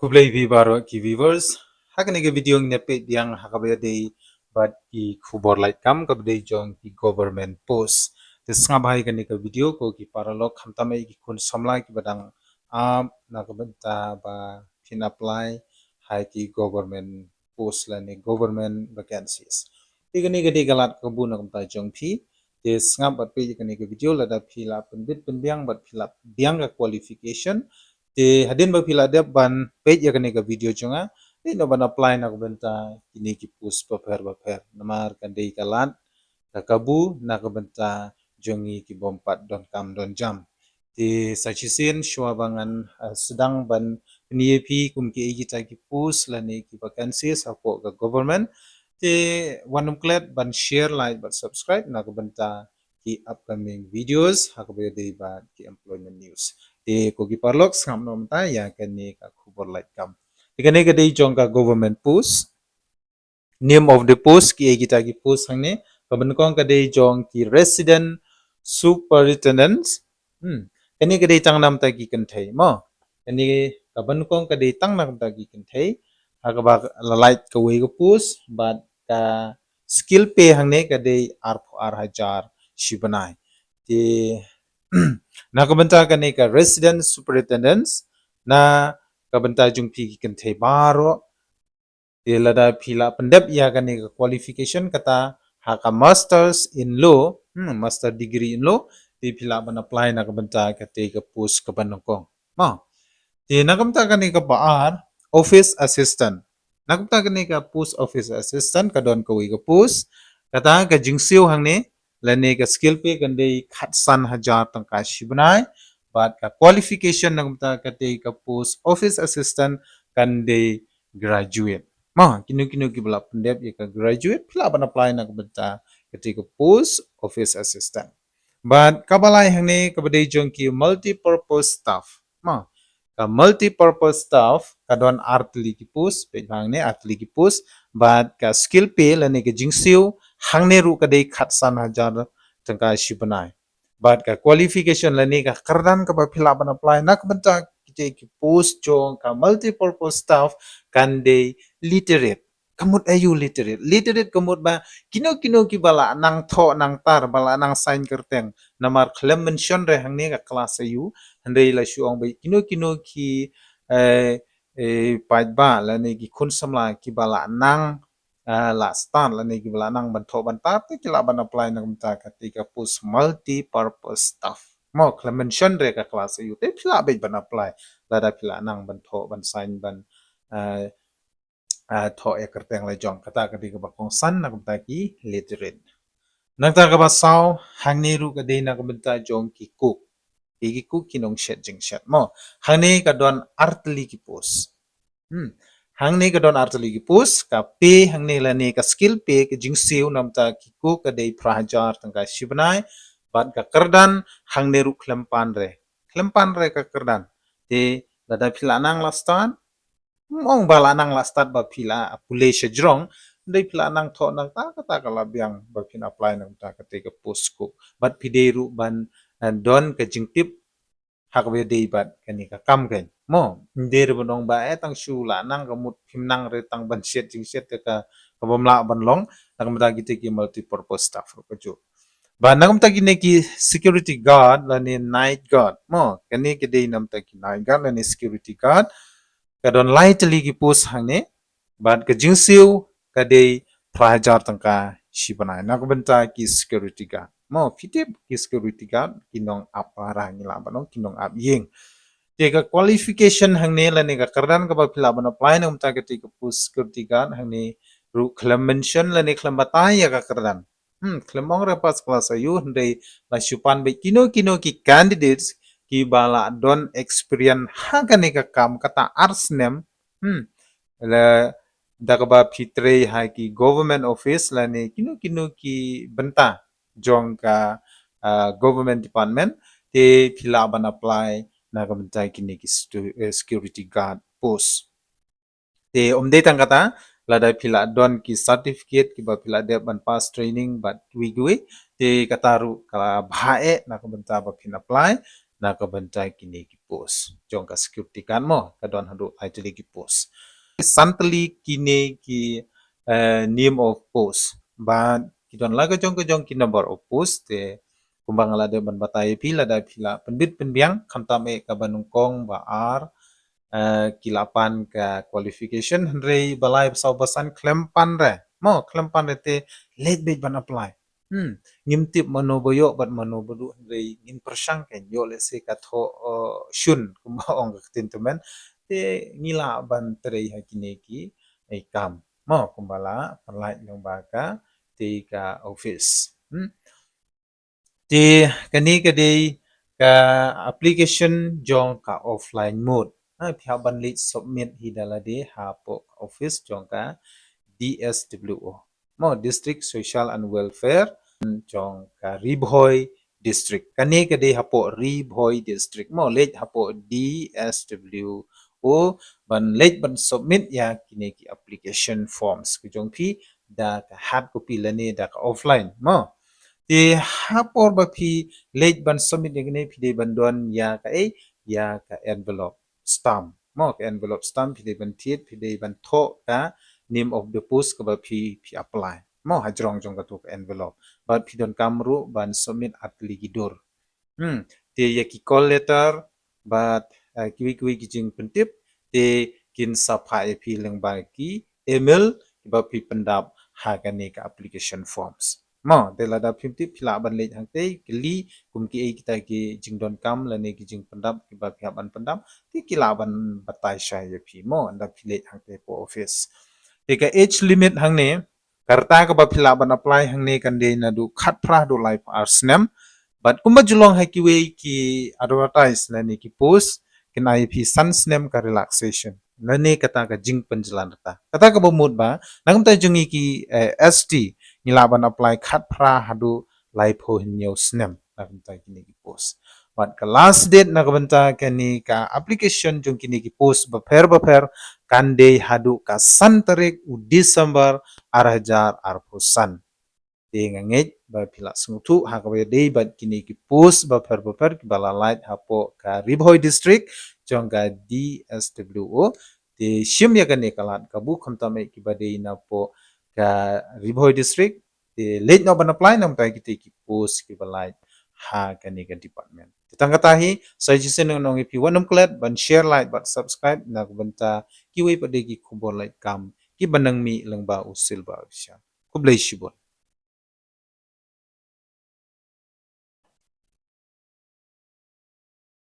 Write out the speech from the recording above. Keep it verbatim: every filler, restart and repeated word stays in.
Khublei phi baroh ki viewers. Ha kane ka video ngin ïa peit biang ha kaba ïadei bad ki khubor lait kam kaba dei jong ki government post. Te sngap ha kane ka video ko ki paralok, khamtam ïa ki khun samla kiba dang ap na ka bynta ba phin apply ha ki government post lane government vacancies. Te kane ka dei ka lad kabu na ka bynta jong phi. Te sngap bad peit ïa kane ka video, lada phi la pynbit pynbiang bad phi la biang ka qualification. Te hadien ba phi la dep ban peit ïa kane ka video jong nga, dei noh ban apply na ka bynta kine ki post bapher bapher. Namar ka dei ka lad ka kabu na ka bynta jong ngi ki bym pat don kam don jam. Te sa shisien shuwa ba ngan, ah, sdang ban pyni ïa phi kum kiei kita ki post lane ki vacancies hapoh ka government, te wat nym klet ban share, like bad subscribe na ka bynta ki upcoming videos ha kaba ïadei bad ki employment news. Te ko ki paralok, sngap noh mynta ïa kane ka khubor lait kam. Te kane ka dei jong ka government post. Name of the post, kiei kita ki post hangne. Kaba nyngkong ka dei jong ki resident superintendent. Hmm. Kane ka dei tang na ka bynta ki kynthei mo. Kane kaba nyngkong ka dei tang na ka bynta ki kynthei. Ha kaba la lait kawei ka post bad ka skill pay hangne ka dei arphew ar hajar shi bnai. Te na ka bynta kane ka resident superintendent, na ka bynta jong phi ki kynthei baroh, te lada phi la pyndep ïa kane ka qualification kata ha ka masters in law, hmm, master degree in law, te phi lah ban apply na ka bynta kata ka post kaba nyngkong. Ma. Te na ka bynta kane kaba ar, office assistant. Na ka bynta kane ka post office assistant ka don kawei ka post. Kata ka jingsiew hangne lane ka skill pay kan dei khatsan hajar tyngka shi bnai. Bad ka qualification na ka bynta kata ka post office assistant kan dei graduate. Ma, kino kino kiba la pyndep ïa ka graduate, phi lah ban apply na ka bynta kata ka post office assistant. Bad kaba lai hangne kaba dei jong ki multi-purpose staff. Ma, ka multi-purpose staff ka don ar tylli ki post, peit hangne ar tylli ki post, bad ka skill pay lane ka jingsiew hangne ruh ka dei khatsan hajar tyngka shi bnai. Bad ka qualification lane ka kyrdan kaba phi lah ban apply na ka bynta kita ki post jong ka multi-purpose staff kan dei literate. Ka mut aïu literate? Literate ka mut ba kino kino kiba la nang thoh nang tar, ba la nang sign kyrteng. Namar khlem mention re hangne ka class aïu, hynrei la shu ong ba kino kino ki, eh, eh, paidbah lane ki khun samla kiba la nang, eh, la start lane kiba la nang ban thoh ban tar, te ki lah ban apply na ka bynta kata ka post multi-purpose staff. Mo, khlem mention re ka class aïu, te phi lah beit ban apply lada phi la nang ban thoh ban sign ban, eh, ah, thoh ïa kyrteng la jong. Kata ka dei kaba kongsan na ka bynta ki literate. Nangta kaba saw, hangne ruh ka dei na ka bynta jong ki cook. Ki, ki cook, ki nongshet jingshet mo. Hangne ka don ar tylli ki post. Hmm. Hangne ka don ar tylli ki post, ka pay hangne lane ka skill pay ka jingsiew na ka bynta ki cook ka dei phra hajar tyngka shi bnai. Bad ka kyrdan hangne ruh khlem pan re. Khlem pan re ka kyrdan. Te lada phi la nang la start, ym ong ba la nang la start ba phi la pule sha jrong, hynrei phi la nang thoh nangta kata ka la biang ba phin apply nangta kata ka post cook. Bad phi dei ruh ban, eh, don ka jingtip ha kaba ïadei bad kane ka kam kein. Mo, ym dei ruh ban ong ba, eh, tang shu la nang ka mut phim nang re tang ban shet jingshet ka, ka bym lah ban long, na ka bynta kita ki multi-purpose staff ruh kajuh. Bad na ka bynta kine ki security guard lane night guard. Mo, kane ka dei na ka bynta ki night guard lane security guard. Ka don lai tylli ki post hangne, bad ka jingsiew ka dei phra hajar tyngka shi bnai. Na ka bynta ki security guard. Mo, phi tip ki security guard ki nong ap para ngi lah ban ong ki nong ap ïing. Te ka qualification hangne lane ka kyrdan kaba phi lah ban apply na ka bynta kata ka post security guard hangne ruh khlem mention lane khlem batai ïa ka kyrdan. Hmm, khlem ong re pass class aïu, hynrei la shu pan beit kino kino ki candidates kiba la don experience ha kane ka kam kata ar snem. Hmm. La da kaba phi trei ha ki government office lane kino kino ki bynta jong ka, ah, government department, te phi lah ban apply na ka bynta kine ki stu-, eh, security guard post. Te ym dei tang kata, lada phi la don ki certificate kiba phi la dep ban pass training bad kiwei kiwei, te kata ruh ka la bha eh na ka bynta ba phin apply. na ka bynta kine ki post jong ka security guard mo, ka don haduh lai tylli ki post. San tylli kine ki, eh, name of post. Bad ki don la ka jong ka jong ki number of post, te kumba nga la dep ban batai ïa phi, lada phi la pynbit pynbiang, khamtam eh kaba nyngkong, ba ar, eh, ki la pan ka qualification, hynrei ba lai, ba saw, ba san khlem pan re. Mo, khlem pan re te leit beit ban apply. Hmm, ngim tip mano ba ïoh bad mano ba duh, hynrei ngin pyrshang kan ïoh lehse ka thoh, eh, shun kumba ong ka ktien tymmen. Te ngi lah ban trei ha kine ki, eh, kam. Mo, kumba la pynlait lyngba ka, te ka office. Hmm. Te kane ka dei ka application jong ka offline mode. Ha, phi hap ban leit submit hi da lade hapoh ka office jong ka D S W O. Mo, District Social and Welfare jong ka Ri Bhoi District. Kane ka dei hapoh Ri Bhoi District. Mo, leit hapoh D S W O ban leit ban submit ïa kine ki application forms ka jong phi da ka hard copy lane da ka offline. Mo, te ha por ba phi leit ban submit ïa kine, phi dei ban don ïa ka, eh, ïa ka envelope stamp. Mo, ka envelope stamp phi dei ban thied, phi dei ban thoh ka name of the post kaba phi, phi apply. Mo, ha jrong jong kato ka envelope. Bad phi donkam ruh ban submit ar tylli ki dur. Hmm, te ïa ki call letter bad, eh, kiwei kiwei ki jingpyntip, te kin sa phah ïa phi lyngba ki email kiba phi pyndap ha kane ka application forms. Mo, te lada phim tip, phi lah ban leit hangtei, kylli kum kiei kita ki jingdonkam lane ki jingpyndap kiba phi hap ban pyndap, te ki lah ban batai shai ïa phi. Mo, ynda phi leit hangtei hapoh office. Te ka age limit hangne, ka rta kaba phi lah ban apply hangne kan dei naduh khatphra haduh laiphew ar snem. Bad kumba ju long ha kiwei ki advertise lane ki post, kin ai ïa phi san snem ka relaxation. Lane kata ka jingpynjlan rta. Kata kaba mut ba, na ka bynta jong ngi ki, eh, S T, ngi lah ban apply khatphra haduh laiphew hynñiew snem na ka bynta kine ki post. Bad ka last date na ka bynta kane ka application jong kine ki post bapher bapher kan dei haduh ka san tarik u December ar hajar arphew san. Te nga ngeit ba phi lah sngewthuh ha kaba ïadei bad kine ki post bapher bapher kiba la lait hapoh ka Ri Bhoi District jong ka D S W O. Te shim ïa kane ka lad kabu khamtam eh kiba dei napoh ka Ri Bhoi District. Te leit noh ban apply namar kita ki post kiba lait ha kane ka department. Te tang kata hi, sa shisien nga ong ïa phi wat nym klet ban share, like bad subscribe na ka bynta kiwei pat de ki khubor lait kam kiba nang mih lyngba u Silver Official. Khublei shibun.